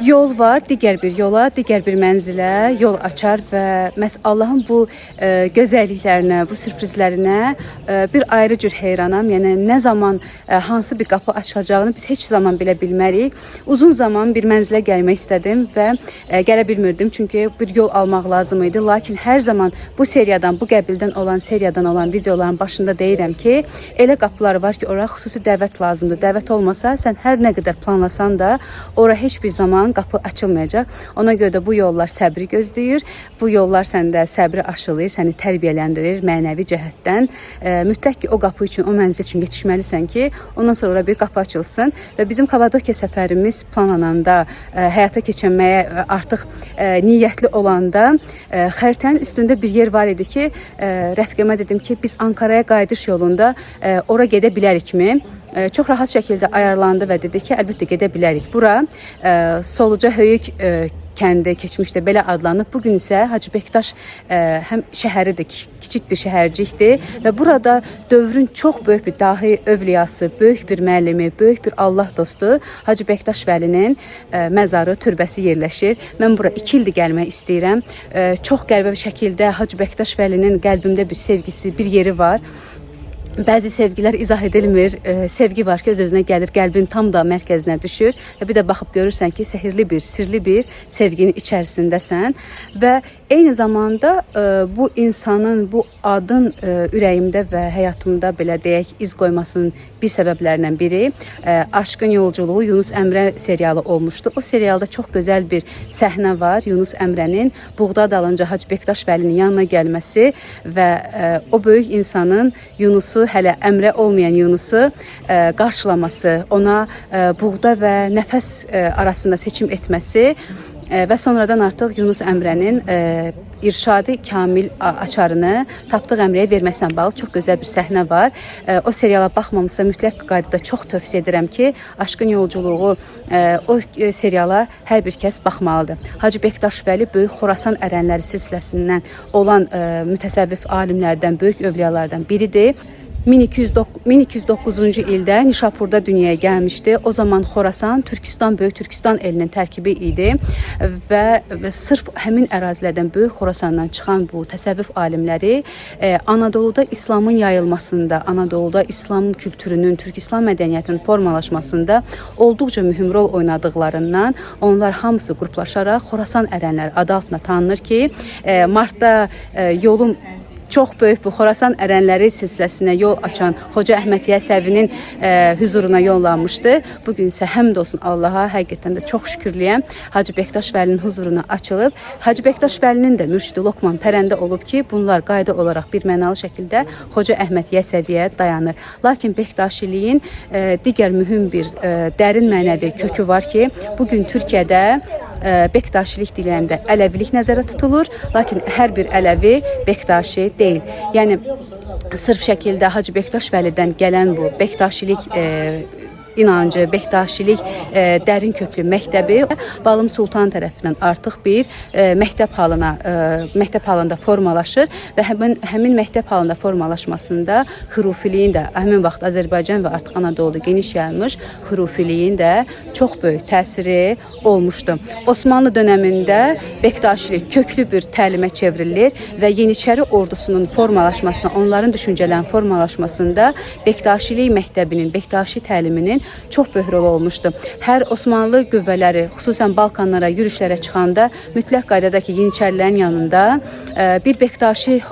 Yol var, digər bir yola, digər bir mənzilə yol açar və məhz Allahın bu gözəlliklərinə, bu sürprizlərinə bir ayrı cür heyranam. Yəni nə zaman hansı bir qapı açılacağını biz heç zaman bilə bilmərik. Uzun zaman bir mənzilə gəlmək istədim və gələ bilmirdim, çünki bir yol almaq lazım idi. Lakin hər zaman bu seriyadan, bu qəbildən olan seriyadan olan videoların başında deyirəm ki, elə qapılar var ki, ora xüsusi dəvət lazımdır. Dəvət olmasa sən hər nə qədər planlasan da ora heç bir zaman qapı açılmayacaq. Ona görə də bu yollar səbri gözləyir. Bu yollar səndə səbri aşılayır, səni tərbiyələndirir mənəvi cəhətdən. Mütləq ki, o qapı üçün, o mənzil üçün yetişməlisən ki, ondan sonra ora bir qapı açılsın və bizim Kapadokya səfərimiz planlananda, həyata keçirməyə artıq niyyətli olanda xəritənin üstündə bir yer var idi ki, rəfiqəmə dedim ki, biz Ankaraya qayıdış yolunda ora gedə bilərikmi? Çox rahat şəkildə ayarlandı və dedi ki, əlbəttə gedə bilərik. Bura Soluca Höyük kəndi keçmişdə belə adlanıb. Bu gün isə Hacı Bektaş həm şəhəridir, kiçik bir şəhərcikdir və burada dövrün çox böyük bir dahi övliyası, böyük bir müəllimi, böyük bir Allah dostu Hacı Bektaş Vəlinin məzarı, türbəsi yerləşir. Mən bura 2 ildir gəlmək istəyirəm. Çox qəribə bir şəkildə Hacı Bektaş Vəlinin qəlbimdə bir sevgisi, bir yeri var. Bəzi sevgilər izah edilmir. Sevgi var ki, öz-özünə gəlir, qəlbin tam da mərkəzinə düşür və bir də baxıb görürsən ki, sehirli bir, sirli bir sevginin içərisindəsən və eyni zamanda bu insanın, bu adın ürəyimdə və həyatımda belə deyək, iz qoymasının bir səbəblərindən biri Aşkın Yolculuğu Yunus Əmrə serialı olmuşdu. O serialda çox gözəl bir səhnə var. Yunus Əmrənin buğda dalınca Hacı Bektaş Vəlinin yanına gəlməsi və o böyük insanın Yunusu, hələ Əmrə olmayan Yunusu qarşılaması, ona buğda və nəfəs arasında seçim etməsi və sonradan artıq Yunus Əmrənin İrşadi Kamil açarını Tapdıq Əmrəyə verməsinə bağlı çox gözəl bir səhnə var. O seriala baxmamısa mütləq qaydada çox tövsiyə edirəm ki, Aşkın Yolculuğu o seriala hər bir kəs baxmalıdır. Hacı Bektaş Vəli Böyük Xorasan ərənləri silsiləsindən olan mütəsəvvif alimlərdən, böyük övliyalardan biridir. 1209-cu ildə Nişapurda dünyaya gəlmişdi. O zaman Xorasan Türkistan, Böyük Türkistan elinin tərkibi idi və sırf həmin ərazilərdən, Böyük Xorasandan çıxan bu təsəvvüf alimləri Anadoluda İslamın yayılmasında, Anadoluda İslam kültürünün, Türk İslam mədəniyyətinin formalaşmasında olduqca mühüm rol oynadıqlarından onlar hamısı qruplaşaraq Xorasan ərənləri adı altında tanınır ki, martda yolum çox böyük bu Xorasan ərənləri silsiləsinə yol açan Xoca Əhməd Yəsəvinin hüzuruna yollanmışdı. Bu gün isə həmd olsun Allaha, həqiqətən də çox şükürlüyəm. Hacı Bektaş Vəlinin huzuruna açılıb. Hacı Bektaş Vəlinin də mürşidi Lokman Pərəndə olub ki, bunlar qayda olaraq bir mənalı şəkildə Xoca Əhməd Yəsəviyə dayanır. Lakin Bektaşiliyin digər mühüm bir dərin mənəvi kökü var ki, bu gün Türkiyədə Bektaşilik deyiləndə Ələvilik nəzərə tutulur, lakin hər bir Ələvi Bektaşi deyil. Yəni sırf şəkildə Hacı Bektaş Vəlidən gələn bu Bektaşilik inancı, Bektaşilik dərin köklü məktəbi Balım Sultan tərəfindən artıq bir məktəb halında formalaşır və həmin məktəb halında formalaşmasında xürufiliyin də həmin vaxt Azərbaycan və artıq Anadoluda geniş yayılmış xürufiliyin də çox böyük təsiri olmuşdu. Osmanlı dönəmində Bektaşilik köklü bir təlimə çevrilir və Yeniçəri ordusunun formalaşmasına, onların düşüncələrinin formalaşmasında Bektaşilik məktəbinin, Bektaşi təliminin çox böyük rolu olmuşdu. Hər Osmanlı qüvvələri, xüsusən Balkanlara yürüşlərə çıxanda mütləq qaydada ki, Yeniçərilərin yanında bir Bektaşi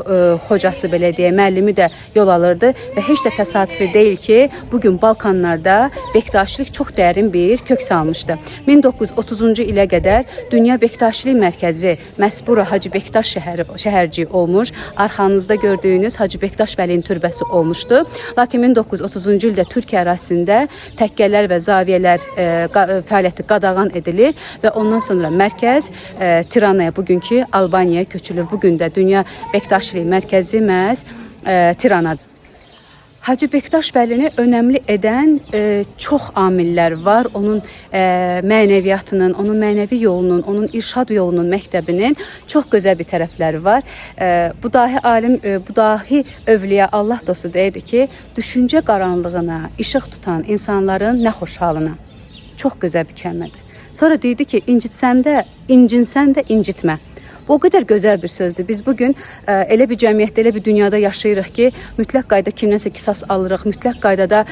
xocası belə deyək, müəllimi də yol alırdı və heç də təsadüfi deyil ki, bugün Balkanlarda Bektaşilik çox dərin bir kök salmışdı. 1930-cu ilə qədər Dünya Bektaşilik Mərkəzi məhz bura Hacı Bektaş şəhərciyi olmuş. Arxanızda gördüyünüz Hacı Bektaş Vəlinin türbəsi olmuşdu. Lakin 1930-cu ildə Türkiyə ərazisində təkkələr və zaviyələr fəaliyyəti qadağan edilir və ondan sonra mərkəz Tiranaya, bugünkü Albaniyaya köçürülür. Bu gün də Dünya Bektaşilik Mərkəzi məhz Tiranadır. Hacı Bektaş Vəlini önəmli edən çox amillər var. Onun mənəviyyatının, onun mənəvi yolunun, onun irşad yolunun, məktəbinin çox gözəl bir tərəfləri var. Bu dahi alim, bu dahi övliya, Allah dostu deyirdi ki, düşüncə qaranlığına işıq tutan insanların nə xoş halına. Çox gözəl bir kəlmədir. Sonra deyirdi ki, incitsən də, incinsən də incitmə. Bu o qədər gözəl bir sözdür. Biz bu gün elə bir cəmiyyətdə, elə bir dünyada yaşayırıq ki, mütləq qayda kimdənsə qisas alırıq, mütləq qaydada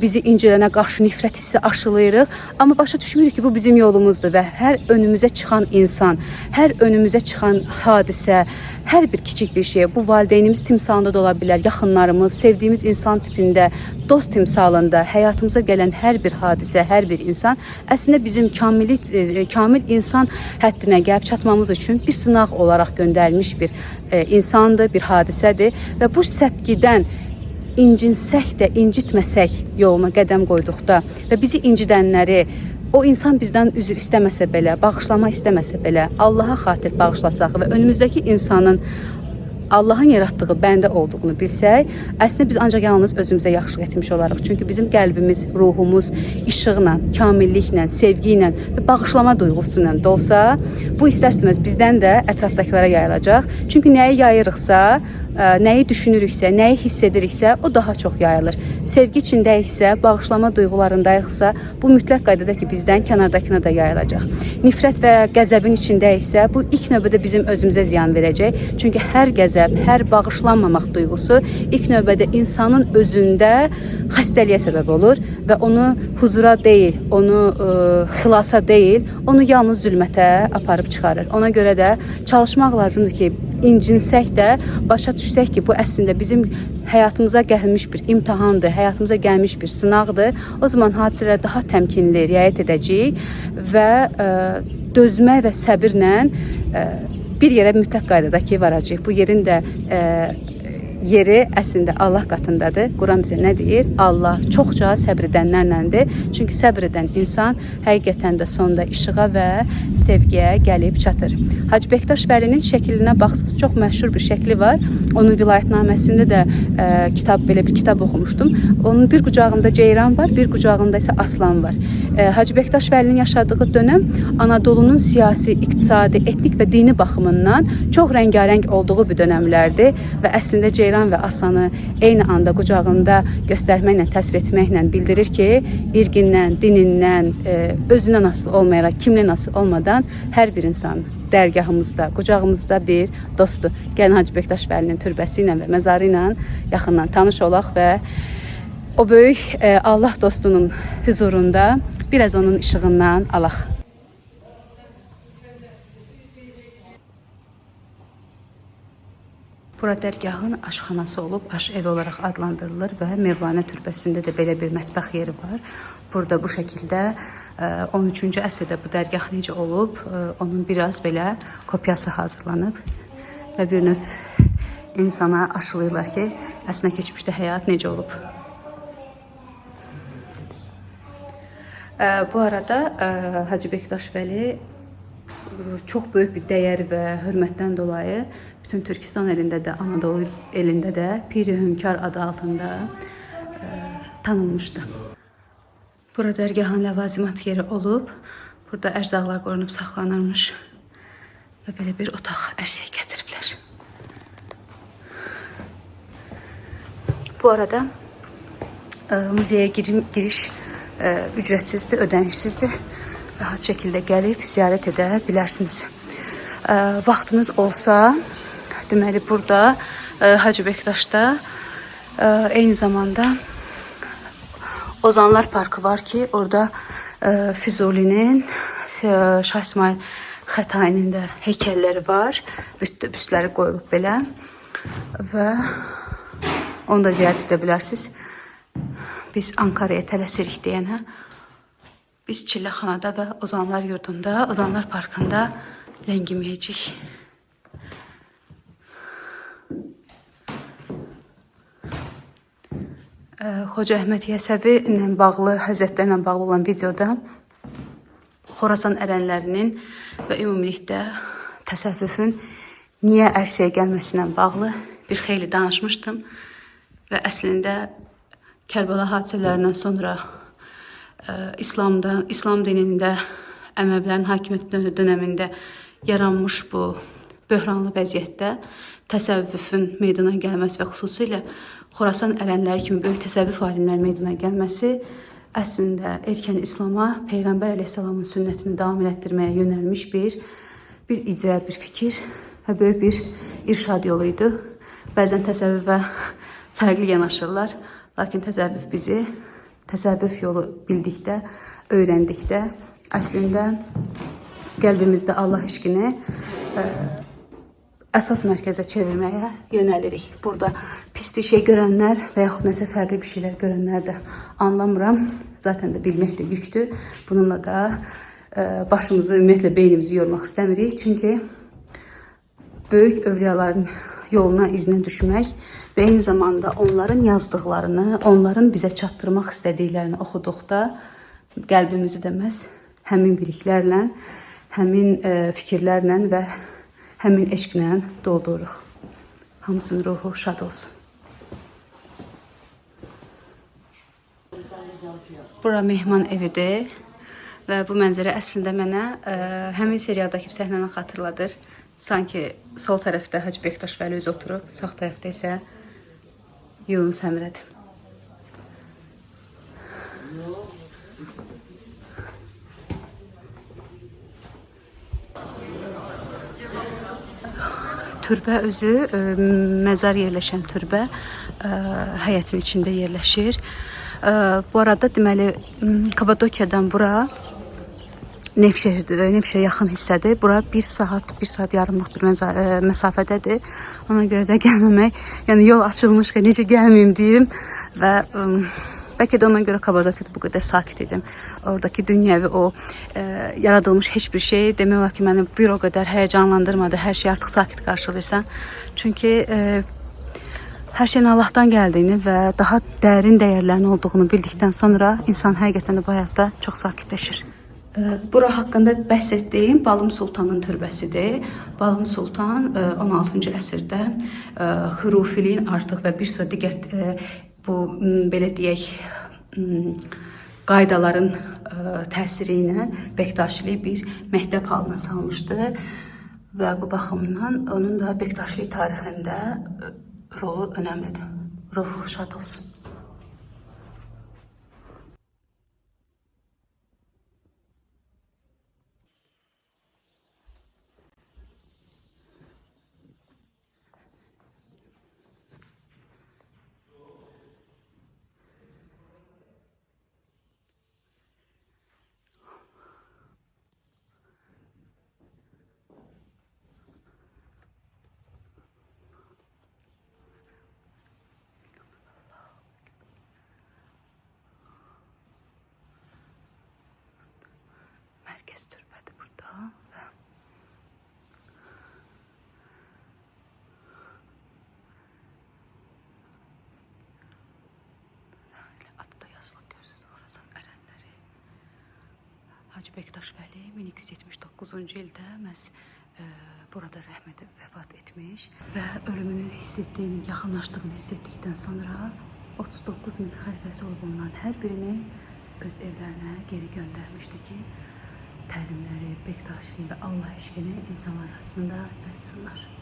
bizi incilənə qarşı nifrət hissi aşılayırıq. Amma başa düşmürük ki, bu bizim yolumuzdur və hər önümüzə çıxan insan, hər önümüzə çıxan hadisə, hər bir kiçik bir şey, bu valideynimiz timsalında da ola bilər, yaxınlarımız, sevdiyimiz insan tipində, dost timsalında, həyatımıza gələn hər bir hadisə, hər bir insan əslində bizim kamil insan həddinə gəlib çatmamız üçün bir sınaq olaraq göndərilmiş bir insandır, bir hadisədir və bu səpkidən incinsək də, incitməsək yoluna qədəm qoyduqda və bizi incidənləri o insan bizdən üzr istəməsə belə, bağışlama istəməsə belə, Allaha xatir bağışlasaq və önümüzdəki insanın Allahın yaratdığı bəndə olduğunu bilsək, əslində biz ancaq yalnız özümüzə yaxşılıq etmiş olarıq. Çünki bizim qəlbimiz, ruhumuz işıqla, kamilliklə, sevgi ilə və bağışlama duyğusu ilə dolsa, bu istər-istəməz bizdən də ətrafdakılara yayılacaq. Çünki nəyi yayırıqsa, nəyi düşünürüksə, nəyi hiss ediriksə, o daha çox yayılır. Sevgi içindəyiksə, bağışlama duyğularındayıqsa, bu mütləq qaydada ki, bizdən kənardakına da yayılacaq. Nifrət və qəzəbin içindəyiksə, bu ilk növbədə bizim özümüzə ziyan verəcək. Çünki hər qəzəb, hər bağışlanmamaq duyğusu ilk növbədə insanın özündə xəstəliyə səbəb olur və onu huzura deyil, onu xilasa deyil, onu yalnız zülmətə aparıb çıxarır. Ona görə də çalışmaq lazımdır ki, incinsək də başa düşsək ki, bu əslində bizim həyatımıza gəlmiş bir imtahandır, həyatımıza gəlmiş bir sınaqdır. O zaman hadisələrə daha təmkinli riayət edəcəyik və dözmə və səbirlə bir yerə mütləq qaydada ki, varacağıq. Bu yerin də yeri əslində Allah qatındadır. Quran bizə nə deyir? Allah çoxca səbr edənlərləndir. Çünki səbr edən insan həqiqətən də sonda işığa və sevgiyə gəlib çatır. Hacı Bektaş Vəlinin şəklinə baxsaz, çox məşhur bir şəkli var. Onun vilayətnaməsində də belə bir kitab oxumuşdum. Onun bir qucağında ceyran var, bir qucağında isə aslan var. Hacı Bektaş Vəlinin yaşadığı dönəm Anadolunun siyasi, iqtisadi, etnik və dini baxımından çox rəngarəng olduğu bir dönəmlərdir və əslində ceyran və aslanı eyni anda qucağında göstərməklə, təsvir etməklə bildirir ki, irqindən, dinindən, özündən asılı olmayaraq, kimliyindən asılı olmadan hər bir insan dərgahımızda, qucağımızda bir dostdur. Gəlin Hacı Bektaş Vəlinin türbəsi ilə və məzarı ilə yaxından tanış olaq və o böyük Allah dostunun huzurunda biraz onun işığından alaq. Bura dərgahın aşxanası olub, aş evi olaraq adlandırılır və Mevlana türbəsində də belə bir mətbəx yeri var. Burada bu şəkildə 13-cü əsrdə bu dərgah necə olub, onun biraz belə kopyası hazırlanıb və bir növ insana aşılayırlar ki, əslində keçmişdə həyat necə olub. Bu arada Hacı Bektaş Vəli çox böyük bir dəyər və hörmətdən dolayı bütün Türkistan elində də, Anadolu elində də Piri Hünkar adı altında tanınmışdı. Bura dərgahın ləvazimat yeri olub. Burada ərzaqlar qorunub saxlanırmış və belə bir otaq ərsəyə gətiriblər. Bu arada muzeyə giriş ücretsizdir, ödənişsizdir. Rahat şəkildə gəlib ziyarət edə bilərsiniz. Vaxtınız olsa, deməli burada Hacı Bektaşda eyni zamanda Ozanlar Parkı var ki, orada Füzulinin, Şah İsmail Xətainin də heykəlləri var. Büstləri qoyulub belə və onu da ziyarət edə bilərsiniz. Biz Ankara'ya tələsirik deyənə biz Çilləxanada və Ozanlar Yurdunda, Ozanlar Parkında ləngiməyəcəyik. Xoca Əhməd Yəsəvi ilə bağlı, həzrətləri ilə bağlı olan videoda Xorasan ərənlərinin və ümumilikdə təsəvvüfün niyə ərsəyə gəlməsi ilə bağlı bir xeyli danışmışdım və əslində Kərbəla hadisələrindən sonra İslam dinində Əməvilərin hakimiyyət dönəmində yaranmış bu böhranlı vəziyyətdə təsəvvüfün meydana gəlməsi və xüsusilə Xorasan ərənləri kimi böyük təsəvvüf alimləri meydana gəlməsi Əslində erkən İslama, Peyğəmbər əleyhissalamın sünnətini davam elətdirməyə yönəlmiş bir ideya, bir fikir və böyük bir irşad yolu idi. Bəzən təsəvvüfə fərqli yanaşırlar, lakin təsəvvüf bizi təsəvvüf yolu bildikdə, öyrəndikdə əslində qəlbimizdə Allah eşqini əsas mərkəzə çevirməyə yönəlirik. Burada pis bir şey görənlər və yaxud nəsə fərqli bir şeylər görənlər də anlamıram. Zaten də bilmək də yükdür. Bununla da başımızı, ümumiyyətlə beynimizi yormaq istəmirik. Çünki böyük övliyaların yoluna, izinə düşmək və eyni zamanda onların yazdıqlarını, onların bizə çatdırmaq istədiklərini oxuduqda qəlbimizi də məhz həmin biliklərlə, həmin fikirlərlə və həmin eşqlə doldururuq. Hamısının ruhu şad olsun. Bura mehman evidir və bu mənzərə əslində mənə həmin serialdakı səhnəni xatırladır. Sanki sol tərəfdə Hacı Bektaş Vəli özü oturub, sağ tərəfdə isə Yunus Əmrədir. Türbə özü, məzar yerləşən türbə həyətin içində yerləşir. Bu arada deməli Kapadokiyadan bura Nevşehirə yaxın hissədir. Bura 1 saat, 1 saat yarımlıq bir məsafədədir. Ona görə də gəlməmək, yəni yol açılmışkən necə gəlməyim deyim və bəlkə də ona görə Kapadokiyada bu qədər sakit idim. Oradakı dünyəvi o yaradılmış heç bir şey demək olar ki, məni bir o qədər həyəcanlandırmadı. Hər şeyi artıq sakit qarşılayırsan. Çünki hər şeyin Allahdan gəldiyini və daha dərin dəyərlərin olduğunu bildikdən sonra insan həqiqətən də bu həyatda çox sakitləşir. Bura haqqında bəhs etdiyim Balım Sultanın türbəsidir. Balım Sultan 16-cı əsrdə hürufiliyin artıq və bir sıra digər bu belə deyək qaydaların təsiri ilə Bektaşiliyi bir məktəb halına salmışdı və bu baxımdan onun da Bektaşilik tarixində rolu önəmlidir. Ruhu şad olsun. Mərkəz türbədir burada və adı da yazılıb görürsünüz Xorasan ərənləri. Hacı Bektaş Vəli 1279-cu ildə məhz burada rəhmətə vəfat etmiş və ölümünü hiss etdiyini, yaxınlaşdığını hiss etdikdən sonra 39 min xəlifəsi olub onların hər birini öz evlərinə geri göndərmişdi ki, təlimləri, Bektaşiliyi və Allah eşqini insanlar arasında yaysınlar.